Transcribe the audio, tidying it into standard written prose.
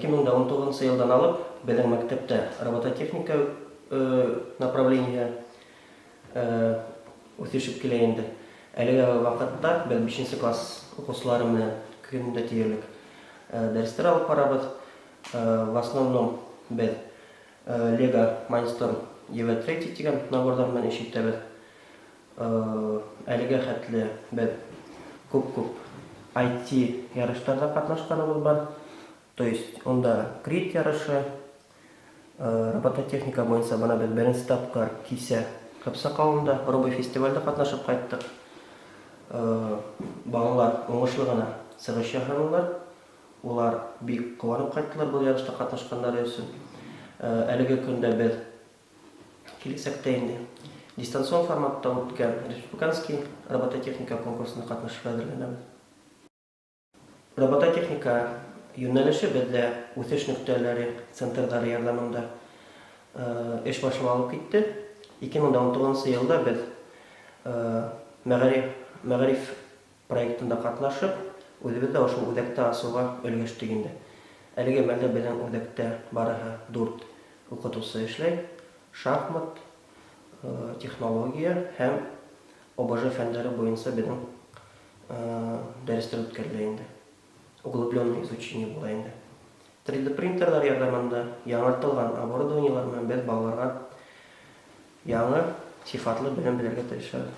2019 елдан алып беҙҙең мәктәптә робототехника направлениеһы үҫешеп килә инде. Әлеге ваҡытта беҙ бишенсе класс уҡыусылары менән көн дә тиерлек дәрестәр алып барабыҙ. В основном беҙ Lego Mindstorm EV3 тигән наборҙар менән эш итәбеҙ. Әлегә хәтле беҙ күп-күп IT ярыштарҙа ҡатнашҡаныбыҙ бар. То есть унда крит ярышы, робототехника буйынса бына беҙ беренсе тапҡыр кисә Ҡыпсаҡ ауылында робофестивальдә ҡатнашып ҡайттыҡ. Балалар уңышлы ғына сығыш яһанылар. Улар бик ҡыуанып ҡайттылар был ярышта ҡатнашҡандары өсөн. Әлеге көндә беҙ киләсәктә инде дистанцион форматта үткән республиканский робототехника конкурсына ҡатнашырға әҙерләнәбеҙ. Робототехника йүнәлеше беҙҙә үҫеш нөктәләре центрҙары ярҙамында эш башлап алып китте. 2019 йылда беҙ мәғариф, мәғариф проектында ҡатнашып, үҙебеҙ ҙә ошо үҙәкте асыуға өлгәштек инде. Әлеге мәлдә беҙҙең үҙәктә барыһы дүрт уҡытыусы эшләй. Шахмат, технология һәм ОБЖ фәндәре буйынса беҙҙең дәрестәр үткәрелә инде. Углубленное изучение була инде. 3D принтерҙар ярҙамында яңыртылған оборудованиелар менән беҙ балаларға яңы сифатлы белем бирергә тырышабыҙ.